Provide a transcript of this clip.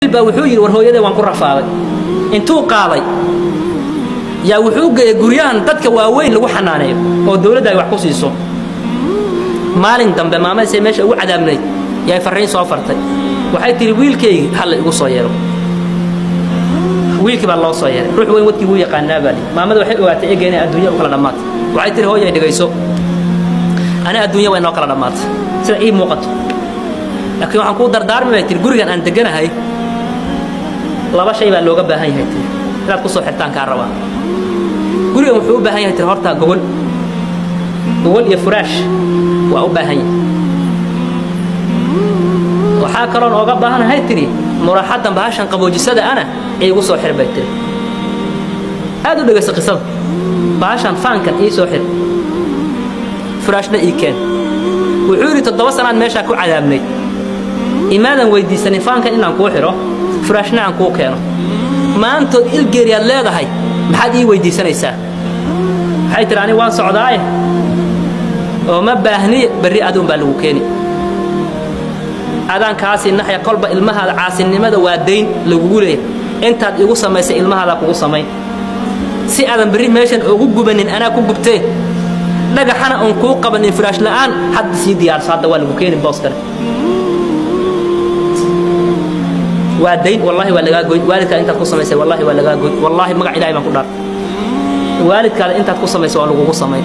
Baa wuxuu yidhi, war hooyadee waan ku rafaaday. Intuu qaaday yaa wuxuu geeyey guryahan dadka waaweyn lagu xanaaneeyo oo dawladda ay wax ku siiso. Maalin dambe maamadasay meesha ugu cadaabnayd yaay farriin soo fartay. Waxay tihi, wiilkaygi halla igu soo yeero. Wiilkii baa loo soo yeeray. Ruux weyn wadkii wuu yaqaanaa baa lihi. Maamada waxay ogaatay ega inay adduunya u kala dhammaatay. Waxay tihi, hooyay, dhegayso, ani adduunya waa inoo kala dhammaatay sida ii muuqato, laakiin waxaan kuu dardaarmi, bay tihi, gurigan aan deganahay laba shay baa looga baahan yahay, tiri, inaad ku soo xirtaan kaa rabaa. Gurigan wuxuu u baahan yahay, tiri, horta gogol, gogol iyo furaash waa u baahan yahay. Waxaa kaloon ooga baahanahay, tiri, muraaxaddan bahashan qaboojisada ana iigu soo xir, bay tiri. Aad u dhegaysa qisada. Bahashan faankan ii soo xir, furaashna ii keen. Wuxuu yidhi, 7 sanaad meeshaa ku cadaabnay, imaadan weydiisanin faankan inaan kuu xidho, furaashna aan kuu keeno. Maantood ilgeeriyaad leedahay, maxaad ii weydiisanaysaa? Waxay tihi, ani waan socdaaye oo ma baahniye, berri aduun baa lagu keeni, adaan kaasii naxya. Kolba ilmahaada caasinimada waa dayn lagugu leeyahay. Intaad igu samaysay ilmahaadaa kugu samayn, si aadan berri meeshan ugu gubanin anaa ku gubtee, dhagaxana oon kuu qabanin firaash la'aan. Hadda sii diyaarso, hadda waa lagu keeni boos kale. Waa dayn, wallahi waa lagaa goyn. Waalidkaada intaad ku samaysay, wallahi waa lagaa goyn. Wallahi, magac Ilahay baan ku dhaartay, waalidkaada intaad ku samaysay waa lagugu samayn.